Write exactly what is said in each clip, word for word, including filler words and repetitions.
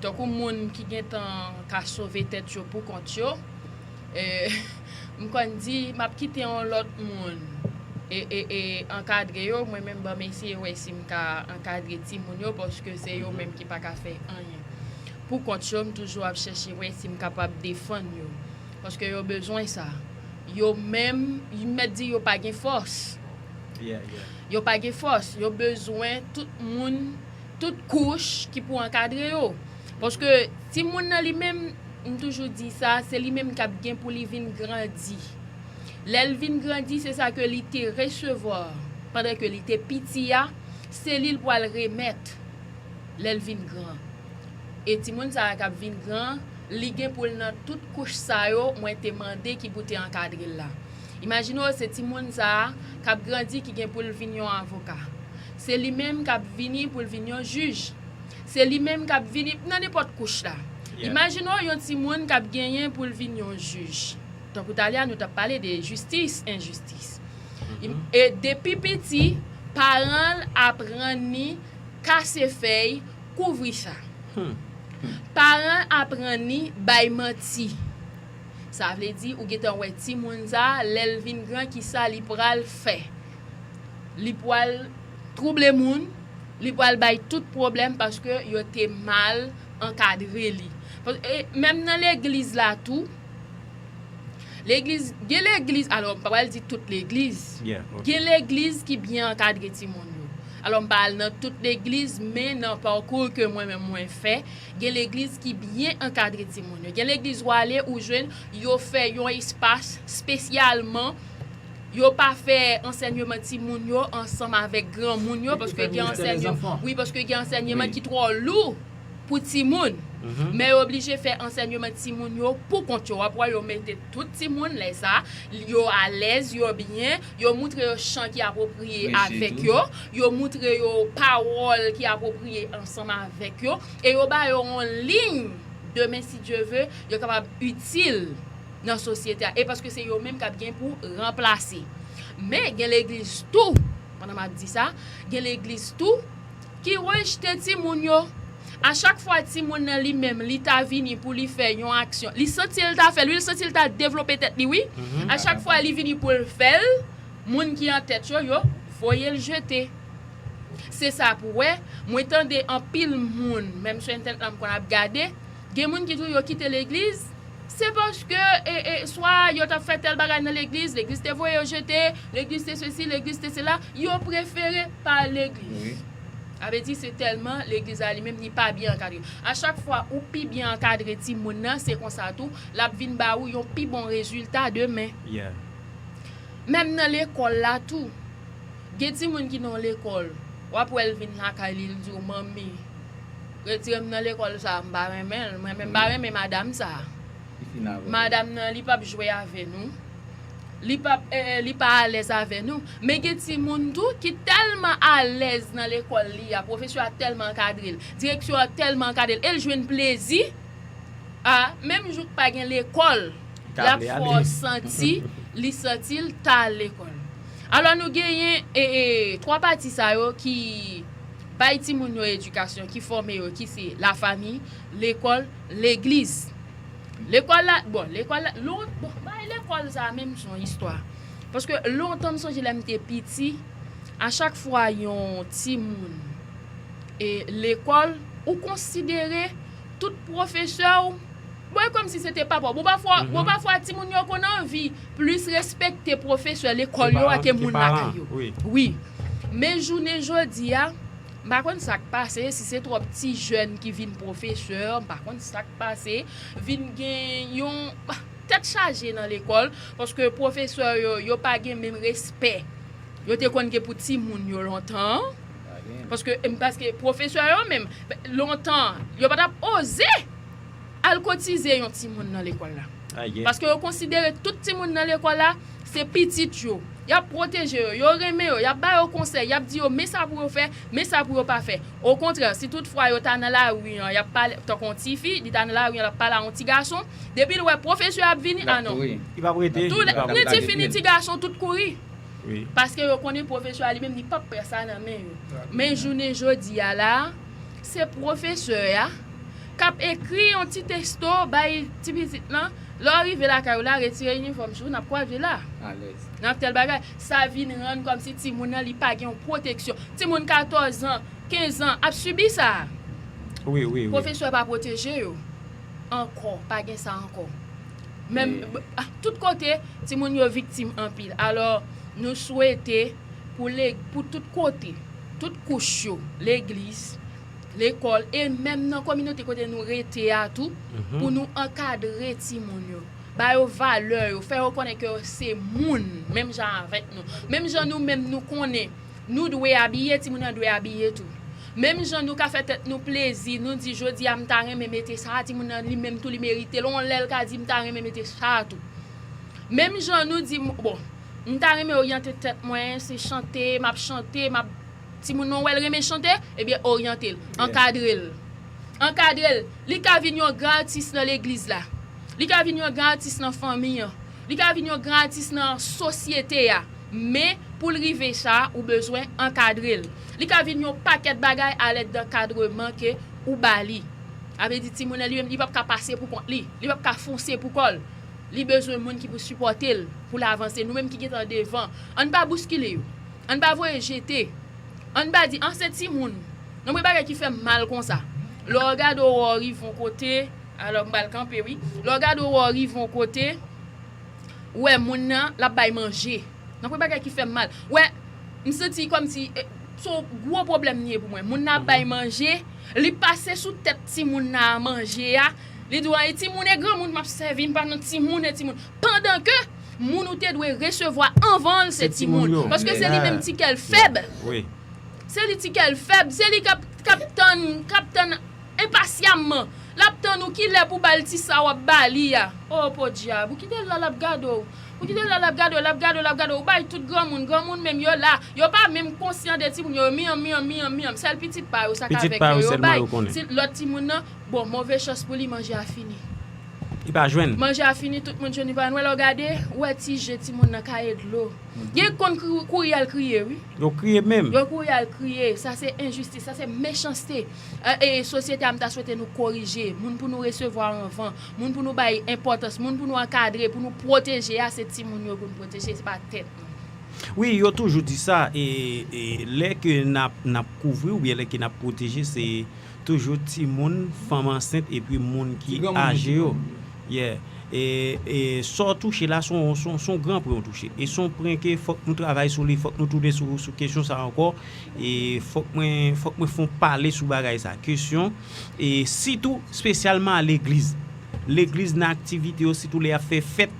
Tankou moun ki gentan ka sove tèt yo pou kont yo, e, m konn di, "M ap kite yon lòt moun e, e, e ankadre yo, mwen menm ban m eseye wè si m ka ankadre timoun yo, paske se yo menm ki pa ka fè anyen pou kont yo, m toujou ap chèche wè si m kapab defann yo, paske yo bezwen sa." Yo menm, m mèt di yo pa gen fòs. Yo pa gen fòs. Yo bezwen tout moun, tout kouch ki pou ankadre yo. Paske timoun nan li menm, m toujou di sa, se li menm k ap gen pou li vin grandi. Lè l vin grandi, se sa ke li te resevwa pandan ke li te piti a, se li l pral remèt lè l vin gran. E timoun sa a k ap vin gran, li gen pou l nan tout kouch sa yo mwen te mande ki pou te ankadre l la. Imajine w, se timoun sa a k ap grandi ki gen pou l vin yon avoka. Se li menm k ap vini pou l vin yon jij. Se li menm k ap vini nan nenpòt kouch la. Imajine w yon timoun k ap genyen pou l vin yon jij. Tankou talè a, nou t ap pale de jistis, enjistis. E depi piti, paran l aprann li kase fèy, kouvri sa. Paran aprann li bay manti. Sa vle di, ou gentan wè timoun sa, lè l vin gran, ki sa li pral fè. Li pral twouble moun, li pral bay tout pwoblèm paske yo te mal ankadre li. Paske, e, menm nan legliz la tou, legliz, gen legliz, alò, m pa pral di tout legliz. Gen legliz ki byen ankadre timoun yo. Alò, m pa al nan tout legliz, men nan pakou ke mwen menm mwen fè, gen legliz ki byen ankadre timoun yo. Gen legliz ou ale, ou jwenn, yo fè yon espas espesyalman. Yo pa fè ansèyman timoun yo ansanm avèk granmoun yo, paske gen ansèyman, wi, paske gen ansèyman ki twò lou pou timoun. Men yo oblije fè ansèyman timoun yo pou kont yo. W ap wè yo mete tout timoun, lè sa, yo alèz, yo byen, yo moutre yo chan ki apwopriye avèk yo, yo moutre yo pawòl ki apwopriye ansanm avèk yo, e yo ba yo yon liy, demen, si Dye ve, yo kapab itil nan sosyete a. E paske se yo menm k ap gen pou ranplase. Men gen legliz tou, pandan m ap di sa, gen legliz tou ki rejte timoun yo. A chak fwa timoun nan li menm, li ta vini pou li fè yon aksyon, li santi l ta fè l, wi, li santi l ta devlope tèt li, wi. A chak fwa li vini pou l fè l, moun ki an tèt yo, yo voye l jete. Se sa pou wè, mwen tande anpil moun, menm sou entènèt la m konn ap gade, gen moun ki di w yo kite legliz, se paske, e, e, swa yo t ap fè tèl bagay nan legliz, legliz te voye yo jete, legliz te sesi, legliz te sela, yo prefere pa legliz. Sa vle di se tèlman legliz la li menm li pa byen ankadre. A chak fwa ou pi byen ankadre timoun nan, se konsa tou, l ap vin ba ou yon pi bon rezilta demen. Menm nan lekòl la tou, gen timoun ki nan yon lekòl, w ap wè l vin lakay li, l di w, "Manmi, retire m nan lekòl sa a, m pa renmen l, mwen menm m pa renmen madanm sa a." Madanm nan, li p ap jwe avè nou. Li p ap, eh, eh, li pa alèz avè nou. Men gen timoun tou ki tèlman alèz nan lekòl li a, pwofesè a tèlman ankadre l, direksyon an tèlman ankadre l, e l jwenn plezi a, menm jou k pa gen lekòl, l ap fè w santi, li santi l ta al lekòl. Alò, nou genyen, e, e, twa pati sa yo ki bay timoun yo edikasyon, ki fòme yo, ki se lafanmi, lekòl, legliz. Lekòl la, bon, lekòl la, lon, bon, bay lekòl sa menm se yon istwa. Paske lontan m sonje lè m te piti, a chak fwa yon timoun e lekòl, ou konsidere tout pwofesè w, bon, e kòmsi se te papa w. Bon, pafwa, bon, pafwa timoun yo konn anvi plis respekte pwofesè lekòl yo a ke moun lakay yo. Wi. Men jounen jodi a, m pa konn sa k pase, si se twòp ti jèn ki vin pwofesè, m pa konn sa k pase, vin gen yon tèt chaje nan lekòl, paske pwofesè yo, yo pa gen menm respè yo te konn gen pou timoun yo lontan. Paske, paske pwofesè yo menm, lontan, yo pa t ap oze al kotize yon timoun nan lekòl la. Paske yo konsidere tout timoun nan lekòl la, se pitit yo. Y ap pwoteje yo, yo renmen yo, y ap ba yo konsèy, y ap di yo men sa pou yo fè, men sa pou yo pa fè. Okontrè, si toutfwa yo ta nan lari an, y ap pale, tankou yon tifi, li ta nan lari an, l ap pale a yon ti gason, depi l wè pwofesè ap vini, a non. Li p ap rete, li p ap rete. Ni tifi, ni ti gason, tout kouri. Paske yo konnen pwofesè a li menm, li p ap pran sa nan men yo. Men jounen jodi a la, se pwofesè a k ap ekri yon ti teksto bay ti pitit lan, lè w rive lakay ou la, retire inifòm sou ou, n ap kwaze la. Alèz. N ap tèl bagay. Sa vin rann kòmsi timoun nan li pa gen yon pwoteksyon. Timoun katòz an, kenz an ap sibi sa. Wi, wi, wi. Pwofesè pa pwoteje yo ankò, pa gen sa ankò. Menm, ah, tout kote, timoun yo viktim anpil. Alò, nou swete pou le, pou tout kote, tout kouch yo, legliz, lekòl, e menm nan kominote kote nou rete a tou, pou nou ankadre timoun yo, ba yo valè yo, fè yo konnen ke yo se moun, menm jan avèk nou. Menm jan nou menm nou konnen nou dwe abiye, timoun nan dwe abiye tou. Menm jan nou ka fè tèt nou plezi, nou di, "Jodi a, m ta renmen mete sa," timoun nan li menm tou, li merite l. Yon lè l ka di, "M ta renmen mete sa tou." Menm jan nou di, "Bon, m ta renmen oryante tèt mwen, se chante, m ap chante, m ap," timoun nan wè l renmen chante, ebyen, oryante l, ankadre l. Ankadre l. Li ka vin yon gran atis nan legliz la. Li ka vin yon gran atis nan fanmi an. Li ka vin yon gran atis nan sosyete a. Men, pou l rive sa, ou bezwen ankadre l. Li ka vin yon pakèt bagay alèd dankadreman ke ou ba li. Sa vle di timoun nan li menm, li p ap ka pase pou kont li. Li p ap ka fonse pou kò l. Li bezwen moun ki pou sipòte l, pou l avanse. Nou menm ki gentan devan, ann pa bouskile yo. Ann pa voye jete. Ann pa di, "An, se timoun." Nan mwen bagay ki fè m mal konsa. Lè w gade w wè w rive yon kote, alò m pral kanpe wi. Lè w gade w wè w rive yon kote, ou wè moun nan, l ap bay manje. Nan mwen bagay ki fè m mal. Wè, m santi kòmsi, eh, se yon gwo pwoblèm li ye pou mwen. Moun nan ap bay manje, li pase sou tèt timoun nan a manje a. Li di, "Wi, timoun e granmoun m ap sèvi, m pa nan timoun e timoun." Pandan ke moun ou te dwe resevwa anvan l se timoun. Paske se li menm ti kè l fèb. Se li ti kè l fèb, se li k ap, k ap tann, k ap tann enpasyamman. L ap tann ou kilè pou ba l ti sa w ap ba li a. O podyab, ou kite l la, l ap gade w. Ou kite l la, l ap gade w, l ap gade w, l ap gade w. Ou bay tout granmoun, granmoun menm yo la. Yo pa menm konsyan de timoun yo, miyanm, miyanm, miyanm, miyanm. Sèl pitit pa yo, sa k avèk yo, yo bay. Si lòt timoun nan, bon, move chans pou li, manje a fini. Li pa jwenn. Manje a fini, tout moun jwenn, li pa jwenn. Wè lè w gade, ou wè ti je timoun nan kaye dlo. Gen konn kri-, kouri al kriye, wi. Yo kriye menm. Yo kouri al kriye. Sa se enjistis, sa se mechanste. E, e sosyete a, m ta swete nou korije. Moun pou nou resevwa anvan. Moun pou nou bay enpòtans. Moun pou nou ankadre, pou nou pwoteje a, se timoun yo pou nou pwoteje, se pa tèt nou. Wi, yo toujou di sa, e, e lè ke n ap, n ap kouvri oubyen lè ke n ap pwoteje, se toujou timoun, fanm ansent epi moun ki aje yo. Yeah. E, e sa w touche la, se yon, se yon, se yon gran pwen w touche. E se yon pwen ke fòk nou travay sou li, fòk nou tounen sou, sou kesyon sa ankò. E fòk mwen, fòk mwen fè yon pale sou bagay sa. Kesyon, e sitou, espesyalman a legliz. Legliz nan aktivite yo, sitou lè y ap fè fèt,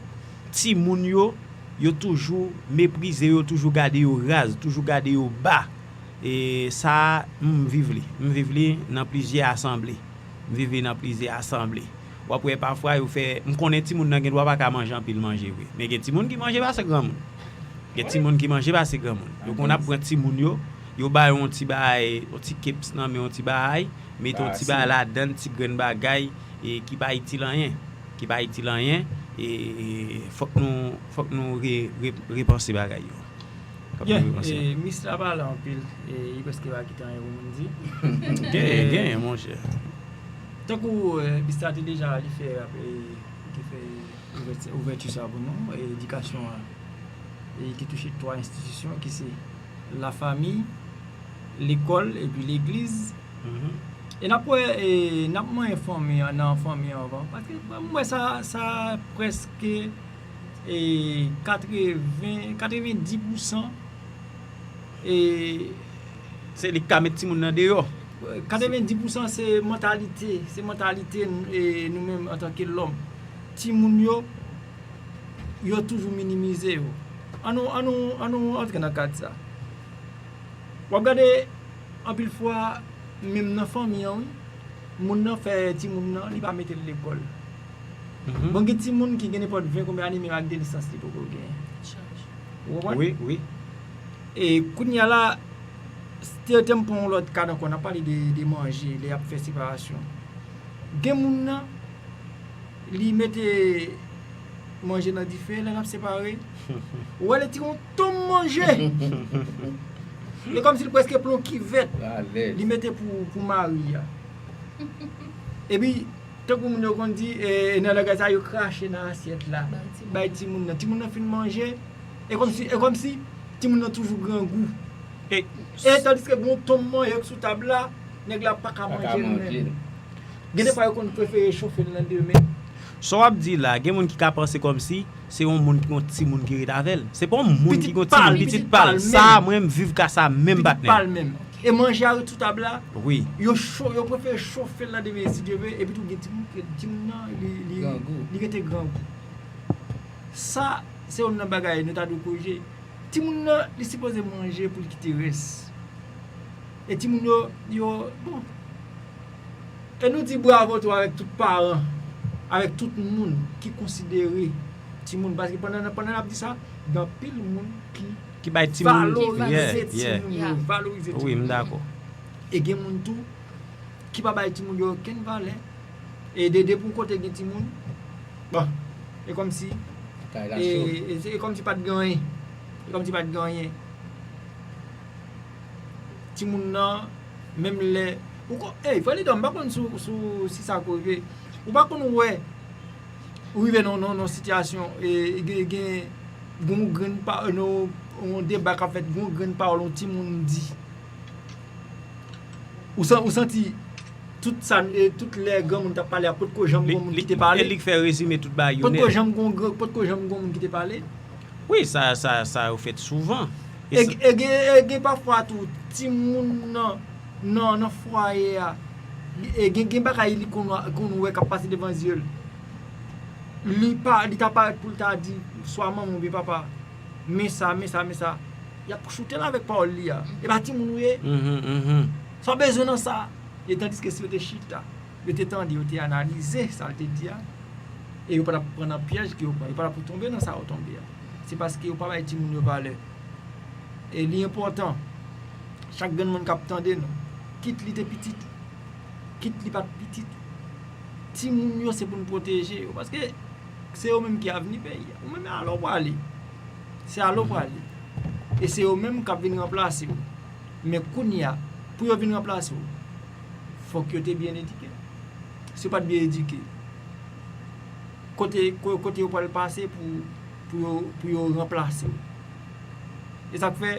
timoun yo, yo toujou meprize yo, toujou gade yo raz, toujou gade yo ba. E sa, m viv li. M viv li nan plizyè asanble. M viv li nan plizyè asanble. W ap wè pafwa yo fè, m konnen timoun nan gen dwa pa ka manje anpil manje vre. Men gen timoun ki manje pase granmoun. Gen timoun ki manje pase granmoun. Yo konn ap pran timoun yo, yo ba yo yon ti bagay, yon ti keps nan men, yon ti bagay, mete yon ti bagay ladan, ti grenn bagay, e ki pa itil anyen. Ki pa itil anyen, e, e fòk nou, fòk nou re, re, repanse bagay yo. Fòk nou repanse. Misye a pale anpil, e li prèske pa kite anyen pou moun di. Genyen, genyen, monchè. Tankou, e, misye a te deja li fè, e, li te fè ouvèti, ouvèti sa pou nou, e, edikasyon an. E ki touche twa enstitisyon ki se lafanmi, lekòl epi legliz. E n ap wè, e, n ap manyen fanmi an nan fanmi an anvan. Paske m wè sa, sa prèske, e, katreven, katrevendi pousan, e, se li k ka met timoun nan deyò. Katrevendi pousan se mantalite, se mantalite, e, nou menm antanke lòm. Timoun yo, yo toujou minimize yo. Ann nou, ann nou, ann nou antre nan kad sa. W ap gade, anpil fwa, menm nan fanmi an, wi, moun nan fè timoun nan, li pa mete l lekòl. Bon, gen timoun ki gen nenpòt ven konbyen ane, menm ak de lisans li poko genyen. Ou konprann? Wi, wi. E kounye a la, te, te m pran yon lòt kad ankò, n ap pale de, de manje, lè y ap fè separasyon. Gen moun nan, li mete manje nan dife, lè n ap separe, ou wè li tire yon tonm manje. E kòmsi li prèske pran yon kivèt, li mete pou, pou mari a. Epi, tankou moun yo konn di, e, e nan langaj sa, yo krache nan asyèt la. Bay timoun nan. Timoun nan fin manje, e kòmsi, e kòmsi timoun nan toujou grangou. E, e tandiske gen yon tonm manyòk sou tab la, nèg la pa ka manje l menm. Gen de fwa yo konn prefere chofe l nan demen. Sa w ap di la, gen moun ki ka panse kòmsi se yon moun ki gon timoun ki ret avè l. Se pa yon moun ki gon timoun, pitit pa l. Sa, mwen, m viv ka sa menm, patnè. Pitit pa l menm. E manje a ret sou tab la. Wi. Yo cho, yo prefere chofe l nan demen, si Dye vle, epi tou gen timoun, timoun nan, li, li, li rete grangou. Sa, se youn nan bagay nou ta dwe korije. Timoun nan, li sipoze manje pou l kite rès. E timoun yo, yo, bon. E nou di bravo tou avèk tout paran, avèk tout moun ki konsidere timoun. Paske pandan, pandan n ap di sa, gen anpil moun ki, ki bay timoun, valorize timoun yo, valorize timoun yo. Wi, m dakò. E gen moun tou ki pa bay timoun yo okenn valè. E de, depi yon kote gen timoun, bon, e kòmsi, e, e, e kòmsi pa t gen anyen. E kòmsi pa t gen anyen. Timoun nan, menm lè, ou ko, ey, frè Lidò, m pa konn sou, sou, si sa ko rive. Ou pa konn wè, ou rive nan, nan, nan sitiyasyon, e, e gen, gen, gen yon grenn pa, nan yon deba k ap fèt, gen yon grenn pawòl yon timoun di. Ou san-, ou santi tout sa, e, tout lè granmoun t ap pale a, potko janm gen yon moun ki te pale. E li k fè rezime tout bagay yo nèt. Potko janm gen yon gran, potko janm gen yon moun ki te pale. Wi, sa, sa, sa yo fèt souvan. E, e gen, e gen pafwa tou, timoun nan, nan, nan fwaye a, e gen, gen bagay li konn, konn wè k ap pase devan zye l. Li pa, li ta parèt pou l ta di, swa manman oubyen papa, men sa, men sa, men sa. Y ap choute l avèk pawòl li a. E pa timoun ou ye. Sa w bezwen nan sa. E tandiske si yo te chita, yo te tande, yo te analize sa l te di a, e yo pa t ap pran nan pyèj ke yo pran, yo pa t ap tonbe nan sa yo tonbe a. Se paske yo pa bay timoun yo valè. E li enpòtan, chak grenn moun k ap tande nou, kit li te pitit ou, kit li pa t pitit ou, timoun yo se pou n pwoteje yo, paske se yo menm ki avni peyi a. Ou menm, e ale w prale. Se ale w prale. E se yo menm k ap vin ranplase w. Men kounye a, pou yo vin ranplase w, fòk yo te byen edike. Si yo pa t byen edike, kote, ko-, kote yo pral pase pou, pou yo, pou yo ranplase w? E sa k fè,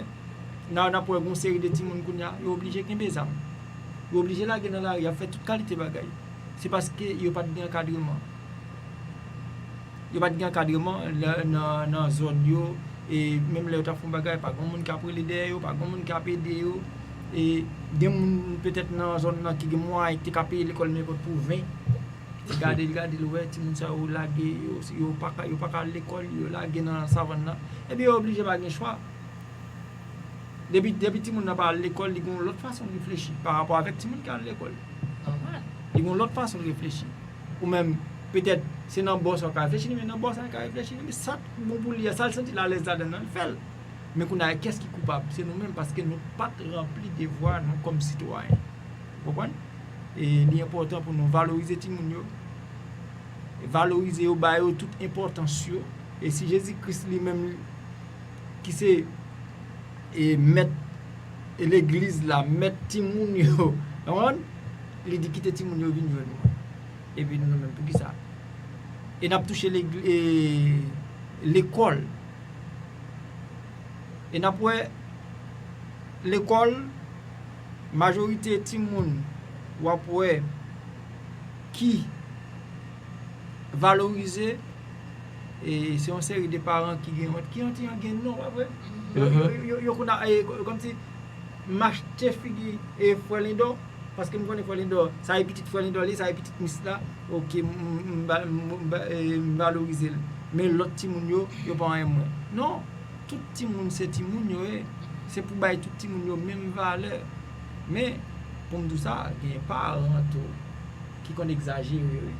n a, n ap wè gon seri de timoun kounye a, yo oblije kenbe zam. Yo oblije lage nan lari, y ap fè tout kalite bagay. Se paske yo pa t gen ankadreman. Yo pa t gen ankadreman nan, nan, nan zòn yo, e menm lè yo t ap fè yon bagay, pa gen moun k ap rele dèyè yo, pa gen moun k ap ede yo. E gen moun petèt nan zòn nan ki gen mwayen ki te ka peye lekòl nenpòt pou ven. Li gade, li gade, li wè timoun sa yo lage, yo, yo pa ka, yo pa ka al lekòl, yo lage nan savann nan. Ebyen, yo oblije pa gen chwa. Depi, depi timoun nan pa al lekòl, li gen yon lòt fason l reflechi pa rapò avèk timoun ki al lekòl. Nòmal. Li gen yon lòt fason l reflechi. Ou menm, petèt, se nan bò sa w ka reflechi, men nan bò sa l ka reflechi, men sa k bon pou li a, sa l santi l alèz ladan l, l fè l. Men kounye a, kiyès ki koupab? Se nou menm, paske nou pa t ranpli devwa nou kòm sitwayen. Ou konprann? E li enpòtan pou nou valorize timoun yo, valorize yo, ba yo tout enpòtans yo. E si Jezi Kris li menm, ki se, e, mèt, e, legliz la, mèt timoun yo, konprann? Li di, "Kite timoun yo vin jwenn mwen." Epi nou menm, poukisa? E n ap touche legli-, e, lekòl. E n ap wè lekòl, majorite timoun w ap wè ki valorize, e se yon seri de paran ki gen, ki yon ti jan gen non, pa vre? Yo, yo, yo, yo konn a, e, kòmsi m achte figi, e, frè Lendò, paske m konnen frè Lendò, sa e pitit frè Lendò li, sa e pitit mis la, oke, m, m, m, m, m, e, m valorize l. Men lòt timoun yo, yo pa renmen mwen. Non, tout timoun se timoun yo ye. Se pou bay tout timoun yo menm valè. Men, pou m di w sa, gen paran tou ki konn egzajere, wi.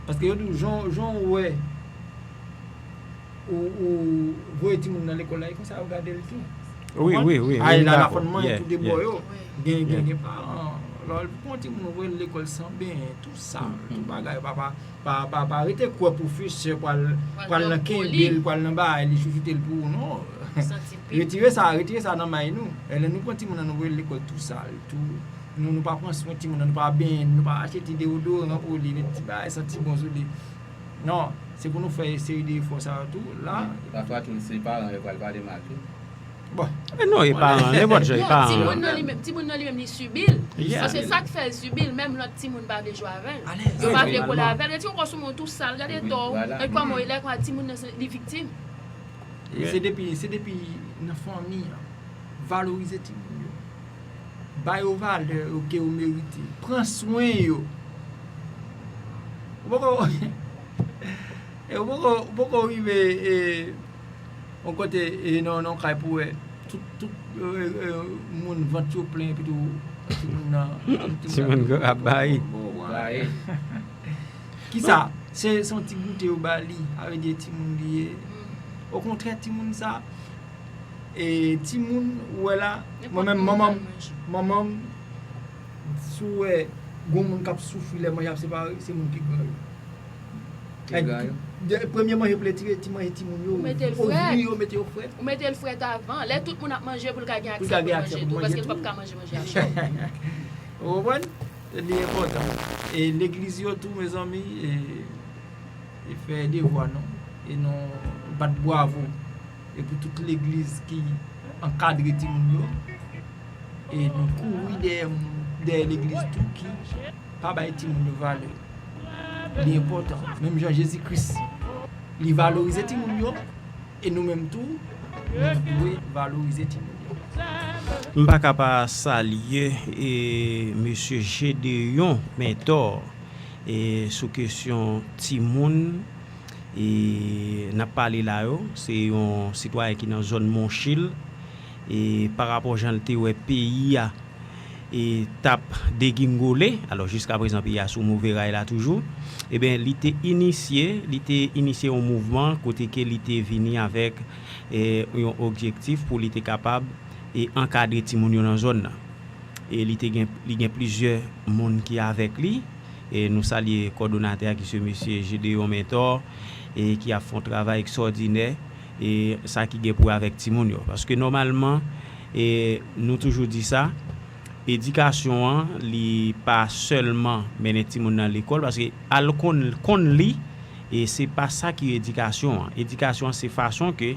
Paske yo di w, jan, jan w wè, ou, ou voye timoun nan lekòl la, e konsa yo gade l tou. Wi, wi, wi. Ay, la, la fann manyen tou de bò yo. Gen, gen, gen paran. Lè w pran timoun, ou voye l lekòl san benyen, tou sal, tou bagay, papa. Pa, pa, pa rete kwè pwofesè pral, pral nan kenbe l, pral nan bagay, li chouchoute l pou ou, non. Retire sa, retire sa nan may nou. E lè nou pran timoun nan, nou voye l lekòl tou sal, tou, Nou, nou pa pran swen timoun nan, nou pa benyen, nou pa achte ti deodoran pou li, met ti bagay santi bon sou li. Non, se pou nou fè seri de efò sa yo tou la. Pafwa tou se paran yo pral pale mal tou. Bon. E non, e paran, nenpòt jan, e Non, paran. timoun nan li menm, timoun nan li menm li sibi l. Yeah. Paske sa k fè l sibi l, menm lòt timoun pa vle jwe avè l. Alèz. Yo pa vle Egzakteman. kole avè l. Rete yon kò sou moun tou sal, gade to. Vwala. E kòman yo lè kwa timoun nan se- li viktim. E se depi, se depi nan fanmi an. Valorize timoun yo. Ba yo valè yo ke yo merite. Pran swen yo. Ou poko e ou poko ou poko rive e yon kote e nan nan kay pou wè tout tout e, e, moun vant yo plen epi tou timoun nan Timoun ap bayi. Bayi. Kisa? Se se yon ti goute yo ba li. Sa vle di timoun li ye. Okontrè timoun sa e timoun ou wè la mwen menm manman manman m si w wè gon moun k ap soufri lè manje ap separe se moun ki gran yo. Ki gran yo. Premye manje pou l retire ti manje timoun yo. Ou mete l Ovri frèt. Yo mete yo frèt. Ou mete l frèt avan. Lè tout moun ap manje pou l ka gen Pou l aksè ka pou gen l aksè manje pou tou. manje Paske l p ap tou. Ka manje manje a cho. Ou konprann? Li enpòtan. E legliz yo tou mezanmi e, e fè devwa nou e nou bat bwavo e pou tout legliz ki ankadre timoun yo e nou kouri dèyè moun dèyè legliz tou ki pa bay timoun yo valè. Li enpòtan. Menm jan Jezi Kris li valorize timoun yo e nou menm tou nou dwe valorize timoun yo. M pa ka pa salye e mesye Gedeon Mentor e sou kesyon timoun e n ap pale la yo, se yon sitwayen ki nan zòn Monchil e pa rapò jan l te wè peyi a e t ap degingole, alò jiska prezan peyi a sou move ray la toujou, ebyen li te inisye, li te inisye yon mouvman kote ke li te vini avèk e yon objektif pou li te kapab e ankadre timoun yo nan zòn nan. E li te gen li gen plizyè moun ki avèk li. E nou salye kòdonatè a ki se mesye Gedeon Mentor e ki ap fè yon travay ekstwòdinè e sa ki gen pou wè avèk timoun yo. Paske nòmalman e nou toujou di sa, edikasyon an li pa sèlman mennen timoun nan lekòl paske al konn konn li e se pa sa ki edikasyon an. Edikasyon an se fason ke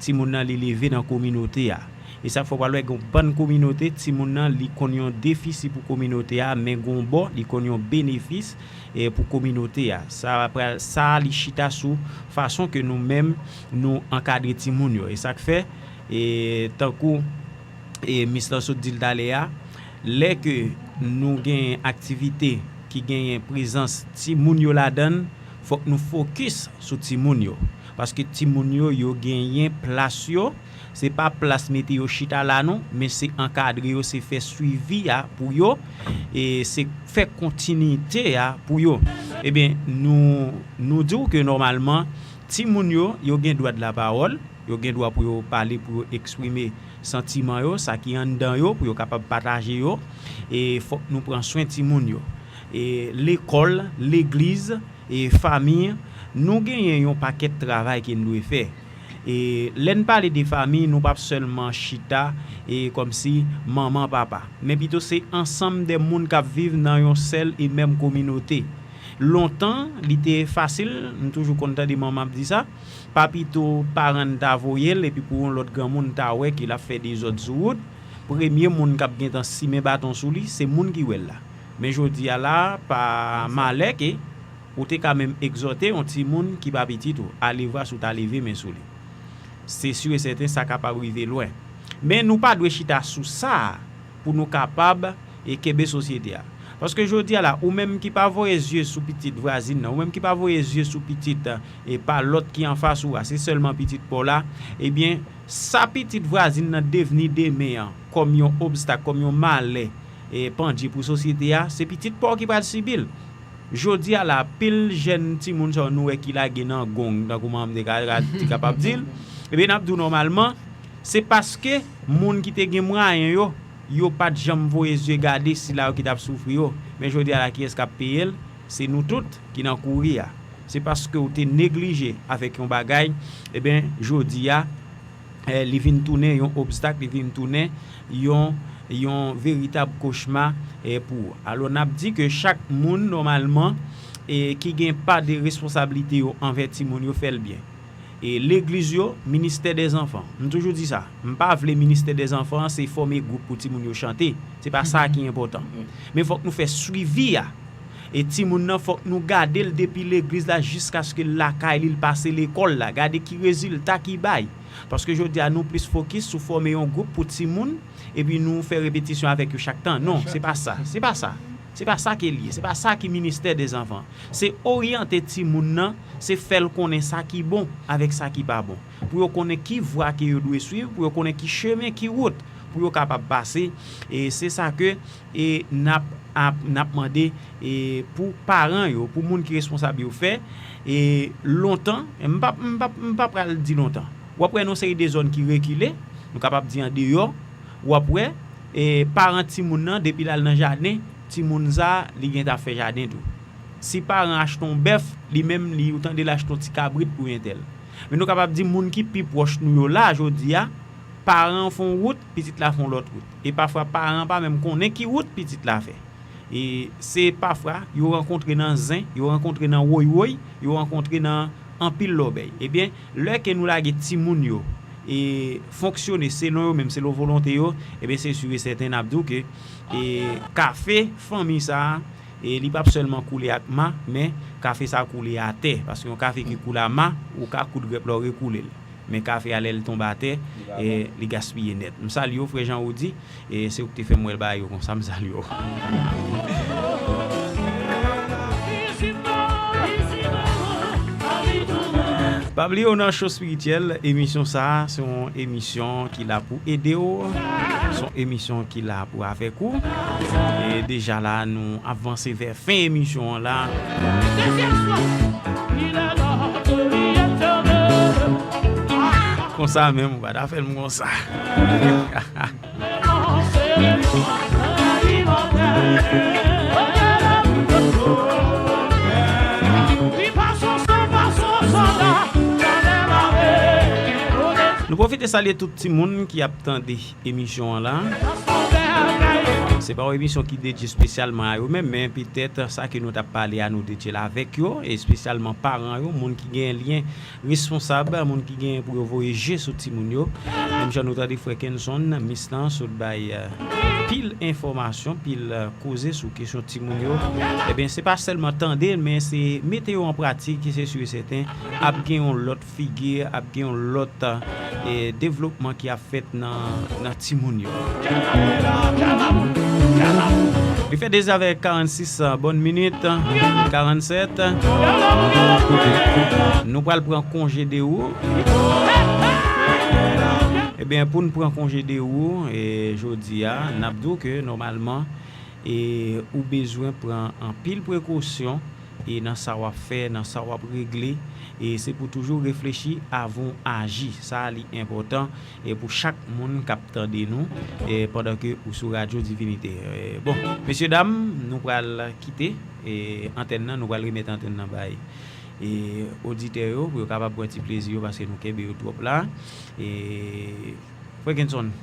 timoun nan li leve nan kominote a. E sa k fè w pral wè gen yon bann kominote, timoun nan li konn yon defisi pou kominote a, men gen yon bò li konn yon benefis e pou kominote a. Sa pral sa li chita sou fason ke nou menm nou ankadre timoun yo. E sa k fè e tankou e mis lan sot di l talè a, lè ke nou gen aktivite ki genyen prezans timoun yo ladan l, fòk nou fokis sou timoun yo. Paske timoun yo yo genyen plas yo, se pa plas mete yo chita la non, men se ankadre yo, se fè swivi a pou yo e se fè kontinite a pou yo. Ebyen nou nou di w ke nòmalman timoun yo yo gen dwa de lapawòl, yo gen dwa pou yo pale, pou yo eksprime santiman yo, sa ki anndan yo, pou yo kapab pataje yo e fòk nou pran swen timoun yo. E lekòl, legliz e fanmi, nou genyen yon pakèt travay ke n dwe fè. E lè n pale de fanmi, nou p ap sèlman chita e kòmsi manman, papa, men pito se ansanm de moun k ap viv nan yon sèl e menm kominote. Lontan li te fasil, m toujou konn tande manman ap di sa, pa pito paran n ta voye l epi pou yon lòt granmoun ta wè ke l ap fè dezòd sou wout, premye moun k ap gentan simen baton sou li se moun ki wè l la. Men jodi a la pa malè ke ou te ka menm egzòte yon timoun ki pa pitit ou, alevwa si w ta leve men sou li. Se si e sèten sa kapab rive lwen. Men nou pa dwe chita sou sa pou nou kapab e kenbe sosyete a. Paske jodi a la, ou menm ki pa voye zye sou pitit vwazin nan, ou menm ki pa voye zye sou pitit e pa lòt ki anfas ou a, se sèlman pitit pa w la, ebyen sa pitit vwazin nan devni demen an kòm yon obstak, kòm yon malè e pandye pou sosyete a, se pitit pa w ki pral sibi l. Jodi a la, pil jèn timoun sa yo nou wè ki lage nan gong, tankou manman m te ka, ka, te kapab di l, ebyen n ap di w nòmalman, se paske moun ki te gen mwayen yo, yo pa t janm voye zye gade sila yo ki t ap soufri yo. Men jodi a la, kiyès k ap peye l? Se nou tout ki nan kouri a. Se paske w te neglije avèk yon bagay, ebyen jodi a, e, li vin tounen yon obstak, li vin tounen yon yon veritab kochma, e, pou ou. Alò, n ap di ke chak moun, nòmalman, e, ki gen pa de responsablite yo anvè timoun yo, fè l byen. E legliz yo, ministè dèzanfan. M toujou di sa. M pa vle ministè dèzanfan an se fòme gwoup pou timoun yo chante. Se pa sa ki enpòtan. Men fòk nou fè swivi a. E timoun nan, fòk nou gade l depi legliz la jiskaske l lakay li, l pase lekòl la. Gade ki rezilta ki bay. Paske jodi a, nou plis fokis sou fòme yon gwoup pou timoun, epi nou fè repetisyon avèk yo chak tan. Non, se pa sa. Se pa sa. Se pa sa ke l ye. Se pa sa ki ministè dèzanfan. Se oryante timoun nan, se fè l konnen sa ki bon avèk sa ki pa bon. Pou yo konnen ki vwa ke yo dwe swiv, pou yo konnen ki chemen, ki wout, pou yo kapab pase. E se sa ke, e, n ap, ap, n ap mande, e, pou paran yo, pou moun ki responsab yo fè, e, lontan, m pa, m pa, m pa pral di lontan. W ap wè nan yon seri de zòn ki rekile, nou kapab di andeyò, w ap wè, e, paran timoun nan, depi l al nan jaden, timoun sa, li gentan ap fè jaden tou. Si paran achte yon bèf, li menm, li, ou tande l achte yon ti kabrit pou entèl. Men nou kapab di moun ki pi pwòch nou yo la, jodi a, paran an fè yon wout, pitit la fè yon lòt wout. E pafwa, paran an pa menm konnen ki wout pitit la fè. E se pafwa, yo rankontre nan zen, yo rankontre nan woy woy, yo rankontre nan anpil lòbèy. Ebyen, lè ke nou lage timoun yo, e, fonksyone selon yo menm, selon volonte yo, ebyen, se si e sèten n ap di w ke, e, kafe fanmi sa a, e, li p ap sèlman koule ak ma, men kafe sa a koule atè. Paske yon kafe ki koule a ma, ou ka koud grèp la, ou rekoule l. Men kafe a, lè l tonbe atè, e, li gaspiye nèt. M salye w, frè Jean Roudy, e se ou ki te fè m wè l bagay yo konsa, m salye w. Pa bliye w nan Cho Espirityèl, emisyon sa a, se yon emisyon ki la pou ede w, se yon emisyon ki la pou avèk ou. E deja la, nou ap vanse vè fen emisyon an la. Konsa menm, ou pa ta fè l m konsa. Nou pwofite salye tout timoun ki ap tande emisyon an la. Se pa yon emisyon ki dedye espesyalman a yo menm, men petèt sa ke nou t ap pale a, nou dedye l avèk yo, espesyalman paran yo, moun ki gen lyen responsab, moun ki gen pou yo voye je sou timoun yo. Menm jan nou tande frè Kenson, mis lan sot bay, eh, pil enfòmasyon, pil, eh, koze sou kesyon timoun yo. Ebyen, se pa sèlman tande l, men se mete yo an pratik, se si e sèten, ap gen yon lòt figi, ap gen yon lòt, eh, devlopman ki ap fèt nan, nan timoun yo. Li fè deza vè karannsis, eh, bòn minit, karannsèt. Nou pral pran konje de ou. Ebyen, pou n pran konje de ou, e, jodi a, n ap di w ke nòmalman, e, ou bezwen pran anpil prekosyon, e, nan sa w ap fè, nan sa w ap regle, e se pou toujou reflechi avan w aji. Sa a, li enpòtan, e, pou chak moun k ap tande nou, e, pandan ke ou sou Radyo Divinite. E, bon, mesye dam, nou pral kite, e, antèn nan, nou pral remèt antèn nan bay, e, oditè yo, pou yo kapab pran ti plezi yo, paske nou kenbe yo twòp la. E, Frè Kenson,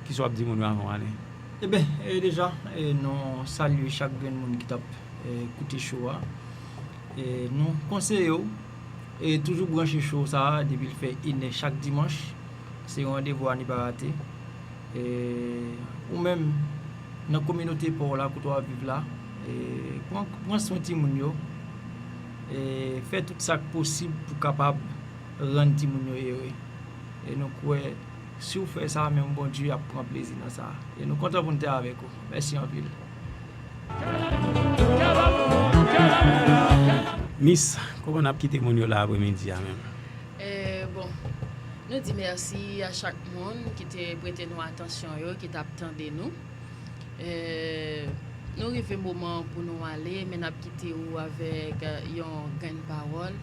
kisa w ap di moun yo avan w ale? Eben, e, deja, e, nou salye chak grenn moun ki t ap, e, koute cho a. E, nou konseye w, e, toujou branche cho sa a depi l fè inè chak dimanch. Se yon randevou a ne pa rate. E, ou menm, nan kominote pa w la, kote w ap viv la, e, pran, pran swen timoun yo. E, fè tout sa k posib pou kapab rann timoun yo ere. E nou kwè, si w fè sa, menm Bondye ap pran plezi nan sa. E nou kontan pou n te avèk ou. Mèsi anpil. Mis, kòman n ap kite moun yo la apremidi a menm? E, bon, nou di mèsi a chak moun ki te prete nou atansyon yo, ki t ap tande nou. E, nou rive moman pou nou ale, men n ap kite ou avèk, e, yon grenn pawòl.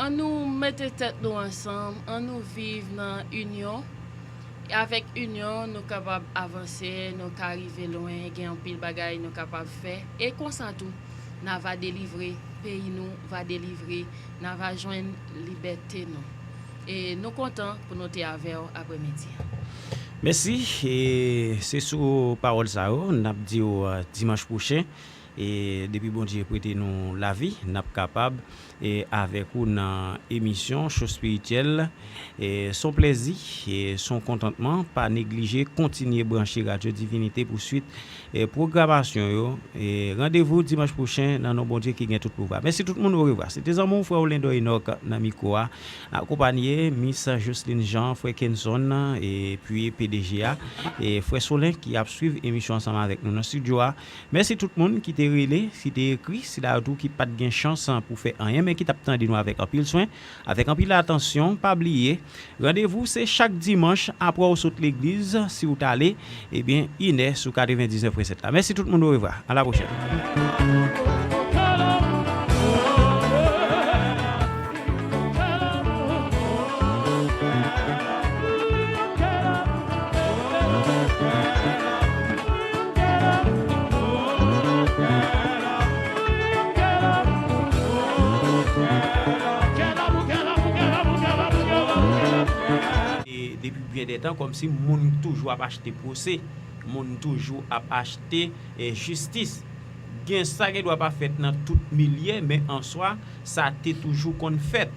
Ann nou mete tèt nou ansanm, ann nou viv nan inyon. Avèk inyon, nou kapab avanse, nou ka rive lwen, gen anpil bagay nou kapab fè. E konsa tou, n a va delivre, peyi nou va delivre, n a va jwenn libète nou. E nou kontan pou nou te avè w apremidi an. Mèsi. E se sou pawòl sa yo n ap di w, eh, dimanch pwochen. E depi Bondye prete nou lavi, n ap kapab, e avèk ou nan emisyon Cho Spirityèl. E s on plèzi, e s on kontantman. Pa neglije kontinye branche Radyo Divinite pou swit, e pwogramasyon yo. E randevou dimanch pwochen nan non Bondye ki gen tout pouvwa. Mèsi tout moun, orevwa. Se te zanmi w, frè w Lendor Enoch nan mikwo a, akonpanye Miss Jocelyn Jean, frè Kenson, epi P D G a, e frè Solen ki ap swiv emisyon ansanm avèk nou nan estidyo a. Mèsi tout moun ki te rele, ki te ekri, sila yo tou ki pa t gen chans pou fè anyen, men ki t ap tande nou avèk anpil swen, avèk anpil atansyon. Pa bliye, randevou se chak dimanch apre w sot legliz, si w t ale, ebyen, inè sou katrevendiznèf pwen sèt la. Mèsi tout moun, orevwa. A la pwochèn. E depi byen de tan, kòmsi moun toujou ap achte pwosè, moun toujou ap achte, e, jistis. Gen sa gen dwa pa fèt nan tout milye, men an swa, sa te toujou konn fèt.